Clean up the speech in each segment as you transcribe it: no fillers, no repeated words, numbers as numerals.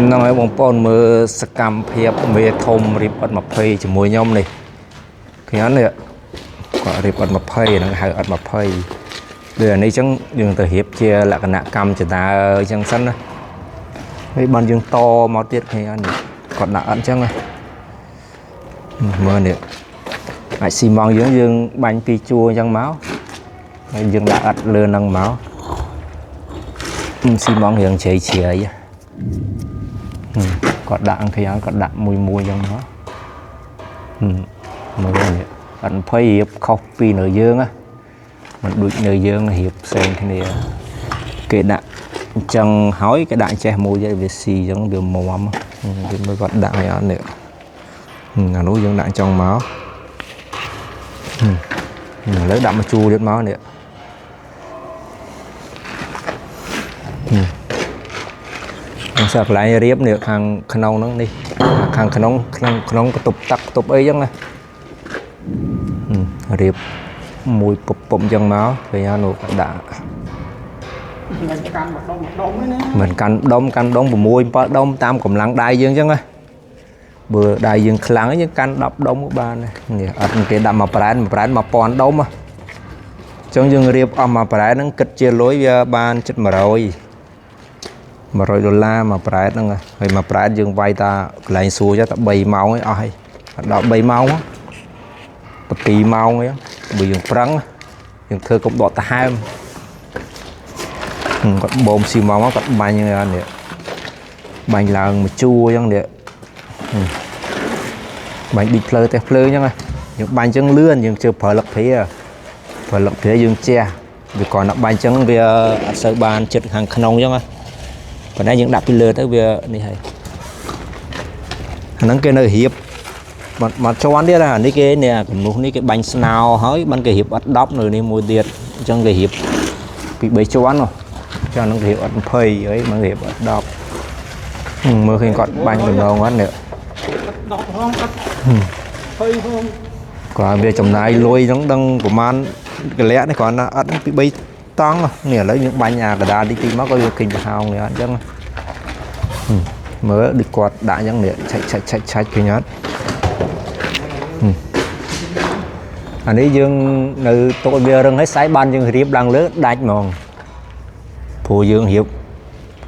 ហ្នឹងហើយបងប្អូនមើលសកម្មភាពមេធំរៀបអត់20ជាមួយខ្ញុំនេះខ្ញុំនេះគាត់រៀបអត់20ហ្នឹងហៅអត់20ដូចអានេះអញ្ចឹងយើងទៅរៀបជាលក្ខណៈកម្មចដាអញ្ចឹងសិនណាហើយបានយើងតមកទៀតខ្ញុំនេះគាត់ដាក់អត់អញ្ចឹងណាមើលនេះអាចស៊ីម៉ងយើងយើងបាញ់ពីរជួរអញ្ចឹងមកហើយយើងដាក់អត់លើហ្នឹងមកស៊ីម៉ងរៀងជ្រៃជ្រៃ គាត់ដាក់អង្គយ៉ាងគាត់ដាក់មួយមួយអញ្ចឹងមកមើលនេះអត់20រៀបខុសពីនៅយើងណាមិនដូចនៅយើងរៀបផ្សេងគ្នាគេដាក់អញ្ចឹងហើយគេដាក់ចេះមួយទៀតវាស៊ីអញ្ចឹងវាមមវាមើលគាត់ដាក់ឲ្យអត់នេះអានោះយើងដាក់អញ្ចឹងមកឥឡូវដាក់មកជួរទៀតមកនេះ ខ្ញុំសិស្សកន្លែងរៀបនេះខាងក្នុងហ្នឹងនេះខាងក្នុងក្នុងក្នុងបន្ទប់ទឹកបន្ទប់អីចឹងណារៀបមួយពុបពុបចឹងមកឃើញហើយនោះក៏ដាក់ មិនកាន់ម្ដុំម្ដុំទេណា មិនកាន់ដុំកាន់ដុំ6 7ដុំតាមកម្លាំងដៃយើងចឹងណាបើដៃយើងខ្លាំងយើងកាន់10ដុំក៏បានដែរនេះអត់គេដាក់មកប្រែនមួយប្រែន1000ដុំហ៎ចឹងយើងរៀបអស់មកប្រែនហ្នឹងគិតជាលុយវាបានជិត100 100ដុល្លារមួយប្រែតហ្នឹងហើយមួយប្រែតយើងវាយតាកន្លែងសួរចុះតែ3ម៉ោងឯងអស់ហើយដល់3ម៉ោង7ម៉ោងឯងបើយើងប្រឹងយើងធ្វើកុំដកតាហើមគាត់បូមស៊ីម៉ងមកគាត់បាញ់ហ្នឹងនេះបាញ់ឡើងមួយជួរអញ្ចឹងនេះបាញ់ឌីផ្លូវទេភ្លើងអញ្ចឹងយើងបាញ់អញ្ចឹងលឿនយើងជឿប្រើលឹកព្រាប្រើលឹកព្រាយើងជះវាគ្រាន់តែបាញ់អញ្ចឹងវាអត់សូវបានចិត្តខាងក្នុងអញ្ចឹងណាប៉ុន្តែយើងដាក់ពីលើទៅវានេះហើយអាហ្នឹងគេនៅរៀបមកជាន់ទៀតអានេះគេនេះគំនុះនេះគេបាញ់ស្នោហើយបានគេរៀបអត់10នៅនេះមួយទៀតអញ្ចឹងគេរៀបពី3ជាន់ហ៎ចឹងអាហ្នឹងគេរៀបអត់20ហើយមករៀបអត់10មើលឃើញគាត់បាញ់កំណងគាត់នេះ 10ហងអត់20ហង គាត់វាចំណាយលុយហ្នឹងដឹងប្រហែលកលៈនេះគ្រាន់តែអត់ពី3តង់នេះឥឡូវយើងបាញ់អាកដាលតិចតិចមកក៏វាឃើញប្រហោងនេះអត់អញ្ចឹងមើលដូចគាត់ដាក់អញ្ចឹងនេះឆាច់ឆាច់ឆាច់ឆាច់ឃើញអត់អានេះយើងនៅទុកឲ្យវារឹងហើយស្អែកបានយើងរៀបឡើងលើដាច់ហ្មងព្រោះយើងរៀប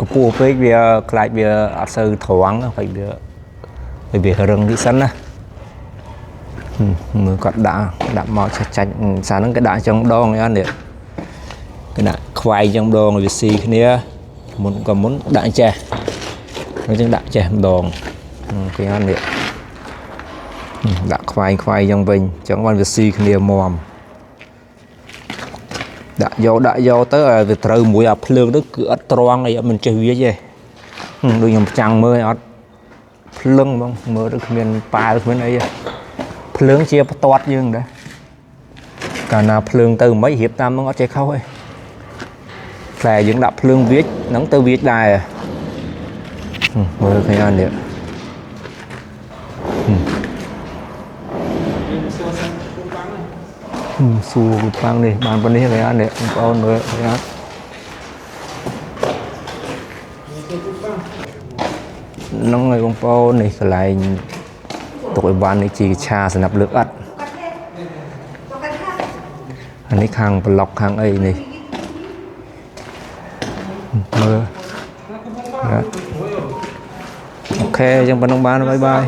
កម្ពស់ពេកវាខ្លាចវាអត់សូវត្រង់ខ្លាចវាឲ្យវារឹងតិចសិនណាមើលគាត់ដាក់ដាក់មកឆាច់ឆាច់សារហ្នឹងគេដាក់អញ្ចឹងដងអីអត់នេះគេដាក់ខ្វែងអញ្ចឹងដងវាស៊ីគ្នាមុនក៏មុនដាក់ចេះអញ្ចឹងដាក់ចេះម្ដងគេអត់នេះដាក់ខ្វែងខ្វែងអញ្ចឹងវិញអញ្ចឹងបានវាស៊ីគ្នាមមដាក់យកដាក់យកទៅឲ្យវាត្រូវមួយអាភ្លើងទៅគឺអត់ត្រង់អីអត់មិនចេះវាទេដូចខ្ញុំចាំងមើលអត់ភ្លឹងហ្មងមើលទៅគ្មានប៉ាវគ្មានអីទេភ្លើងជាផ្ទាត់យើងដែរកាលណាភ្លើងទៅមិនរៀបតាមនឹងអត់ចេះខុសទេខ្លែយើងដាក់ភ្លើងវាចហ្នឹងទៅវាចដែរមើលឃើញអត់នេះ យើងសួរសិនគូបាំង សួរគូបាំងនេះបានប៉ុណ្នេះឃើញអត់នេះបងប្អូនមើលឃើញអត់ហ្នឹងហើយបងប្អូននេះកន្លែងទុកអីវ៉ាន់នេះជាឆាសម្រាប់លើកអត់អានេះខាងប្លុកខាងអីនេះមើលអូខេអញ្ចឹងប៉ុណ្ណឹងបានបាយបាយ។